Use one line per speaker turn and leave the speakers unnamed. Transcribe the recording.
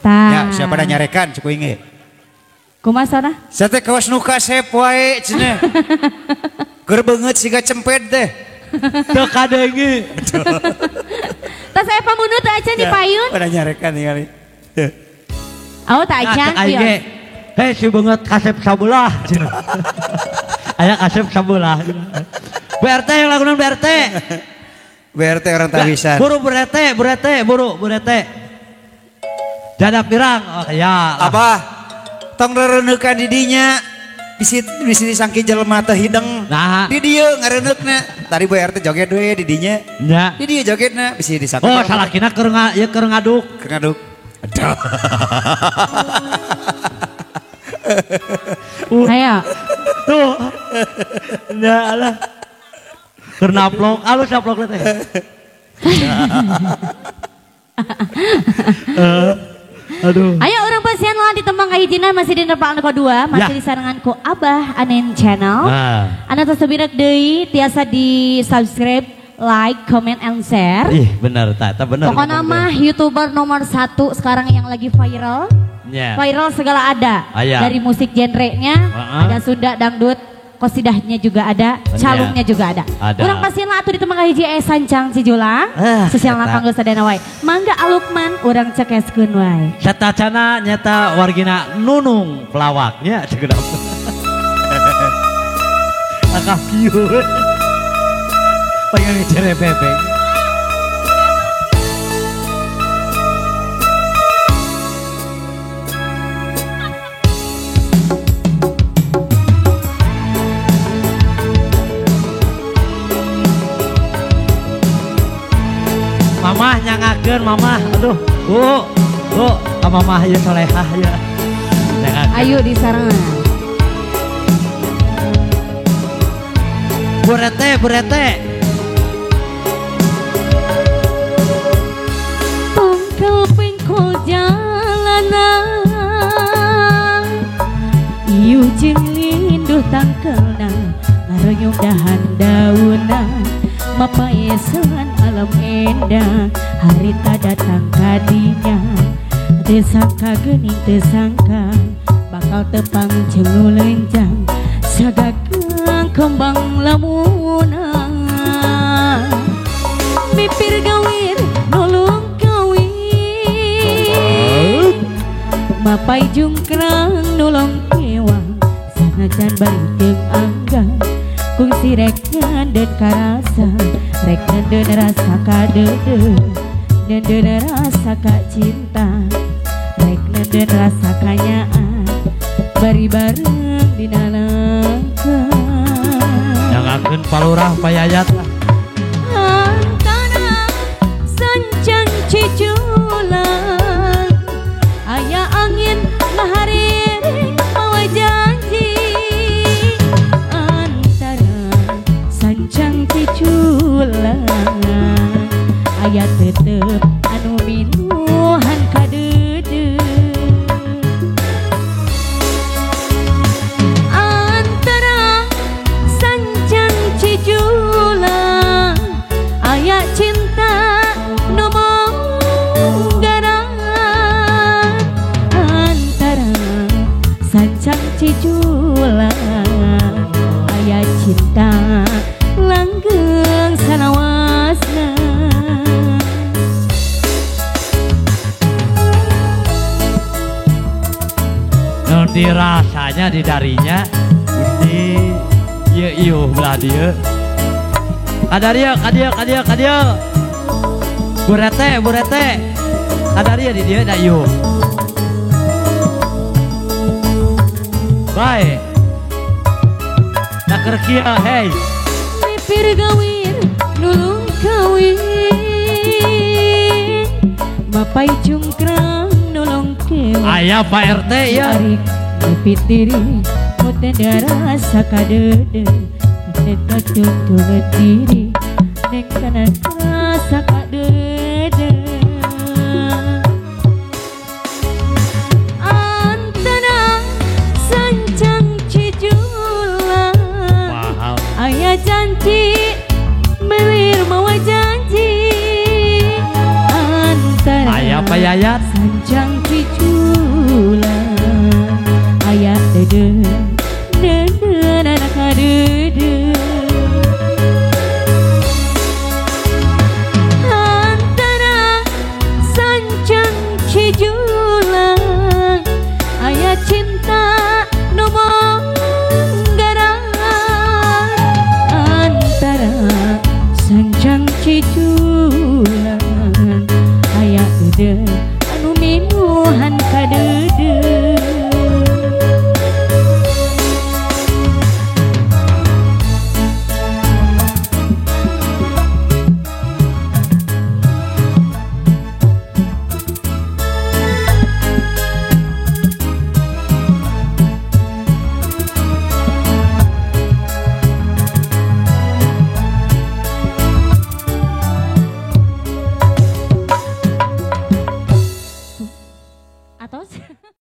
Tah.
Ya, siapa dah nyarekan cukup inge.
Kumaha sana?
Saya teh kawas nu kasep wae cenah. Keur beungeut siga cempet teh.
Teu kadenge.
Tah saya pamunut teh acan di payun.
Pada nyarekan ningali.
Oh, tak acan.
Hei si beungeut kasep sabelah. Aya kasep sabelah. Bu RT yang lagunan Bu RT.
Bu RT orang tawisan.
Buru Bu RT, Bu RT, buru Bu RT. Jada pirang, oh ya.
Abah, tong rereneukan di dinya. Bisi disangki jelema teu hideng.
Nah.
Di dieu ngareneukna. Tadi Bu RT joget we di dinya.
Nya.
Di dieu jogetna bisi disangki.
Oh, salakina keur ieu keur ngaduk.
Keur ngaduk. Aduh.
Ayo.
Tuh. Ya Allah. Keur naplok, alus naplok teh. Aduh.
Ayo orang pasien lah di tembang kahijina masih di Nepal Ko 2, masih
ya.
Di sarengan ku Abah Anen Channel.
Nah.
Anu tos birek deui tiasa di subscribe, like, comment and share.
Ih, benar ta, benar.
Pokoknya mah YouTuber nomor 1 sekarang yang lagi viral.
Yeah.
Viral segala ada.
Ayah.
Dari musik genrenya, ada Sunda dangdut, kosidahnya juga ada, calungnya juga ada. Urang pasien lah atuh di tembang kahiji sancang Cijulang, sosial kanggo sadayana wae. Mangga Alukman urang cekeskeun wae.
Satacana nyata wargina nunung pelawaknya ceuk. Akah kieu. Pengen ngecere bebek. Mamah nyangakeun mamah, aduh, bu, bu, ka mamah ieu solehah ya. Nyangakeun.
Ayo di sarangan.
Burete, burete.
Pangkal pengkol jalanan, ieu jeung linduh tangkelna, ngaronyong dahan daunna. Mapaesan alam endah harita datang kadinya tesangka geuning tesangka bakal tepang jeung lencang sagakeung kembang lamuna mipir gawir nulung kawin mapai jungkrang nulung kewang sanajan bari jeung angga kungsi rek ngandeun karasa rek ngandeun rasa kadeudeuh ngandeun rasa ka cinta rek ngandeun rasa kanyaah bari bareng dina langkah
nyangakeun palurah payayat lah
antara sancang Cijulang aya angin mahariring mawa janji sancang Cijulang aya tetep anu minuhan kadeudeuh antara sancang Cijulang aya cinta nu monggaran antara sancang Cijulang aya cinta langgeng salawasna.
Nu dirasanya di darinya Gusti ieu ieu belah dieu. Kadarieu kadieu kadieu kadieu. Burete burete. Kadarieu di dieu da ieu. Bae. Da keur kieu hey.
Mipir gawir nulung kawin mapai jungkrang nulung kewang
Aya Pak RT ya.
Mipit diri muten rasa kadeudeuh nek kacungtungan diri nek kana rasa kadeudeuh antara sancang Cijulang aya janji melir mawa janji antara
aya payayat
sancang Cijulang Sancang Cijulang aya deudeuh anu minuhan kadeudeuh. Atos.